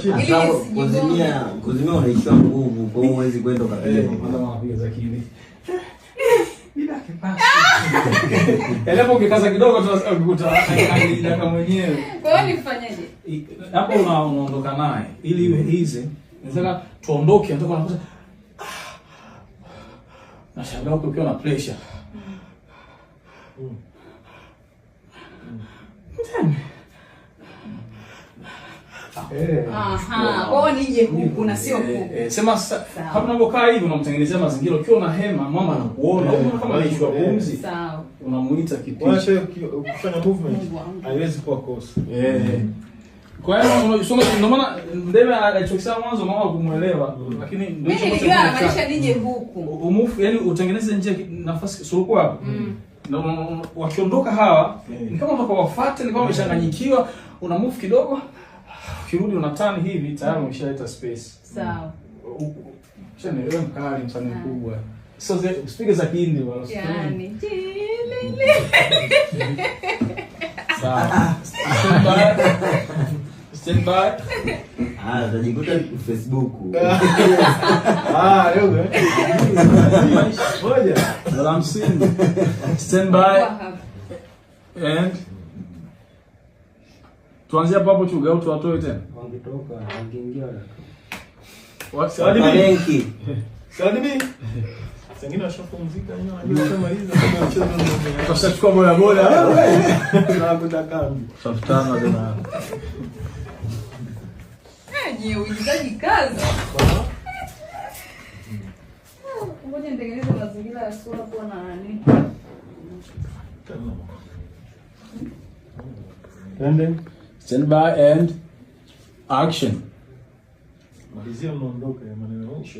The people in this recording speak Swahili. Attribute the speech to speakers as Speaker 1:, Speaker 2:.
Speaker 1: Ili
Speaker 2: Sababu
Speaker 1: nisijigonge.
Speaker 2: kuzimia unaishiwa nguvu, kwa hiyo huwezi kwenda ukapiga
Speaker 3: Kwanza wanapiga za kili. Bila kipasi. Yaani hapo ukikaza kidogo tu ukikuta anajidaka mwenyewe.
Speaker 1: Kwa hiyo nifanyeje?
Speaker 3: Hapo unaondoka naye ili iwe easy. Nataka tuondoke, nataka unakuta nashangaa huko ukiwa na pressure. Mtemi.
Speaker 1: Aha, kwa hiyo nije huku na sio huku.
Speaker 3: Sema sasa
Speaker 1: Sawa.
Speaker 3: hapo unapokaa hivi unamtengenezea mazingira ukiwa na hema, mama anakuona, unaona kama anaishiwa pumzi,
Speaker 1: Sawa.
Speaker 3: unamuita kipisha.
Speaker 4: Wacha ukifanya movement
Speaker 1: Mungu wangu.
Speaker 4: haiwezi kuwa kosa.
Speaker 3: Kwa hiyo unasoma, ndio maana Ndeme alichokisema mwanzo mama kumuelewa, lakini ndio
Speaker 1: Mimi
Speaker 3: hicho
Speaker 1: nilijua
Speaker 3: ambacho
Speaker 1: anamaanisha nije huku.
Speaker 3: Umufu, yani utengeneze njia nafasi suluku hapo. Na wakiondoka hawa ni kama unataka wafuate, ni kama umechanganyikiwa, una move kidogo, ukirudi una turn hivi tayari umeshaleta space.
Speaker 1: Sawa.
Speaker 3: Shani wewe mkali, msanii mkubwa. Sio usipige za Kihindi wala
Speaker 1: Yaani.
Speaker 3: Sawa. Stand by. Stand by.
Speaker 2: Ah, utajikuta Facebook.
Speaker 4: Ah, yoga. Moja.
Speaker 3: Dola 50. Stand by and tuanzie hapo hapo Chuga au tuwatoe tena?
Speaker 5: Wangetoka, wangeingia wanatoka.
Speaker 3: What?
Speaker 4: Sawa.
Speaker 2: Benki.
Speaker 4: Salimi. Wengine washapumzika, wenyewe wanajua washamaliza kama mchezo ndio.
Speaker 3: Tushachukua bola bola.
Speaker 4: Tunakuta kambi.
Speaker 3: Tutafutana tena.
Speaker 1: Je, uigizaji kazi. Ngoja nitengeneze mazingira ya sura kuwa na nani.
Speaker 4: Twende.
Speaker 3: Stand by and action.
Speaker 4: Malizia mnaondoka ya maneno ya mwisho.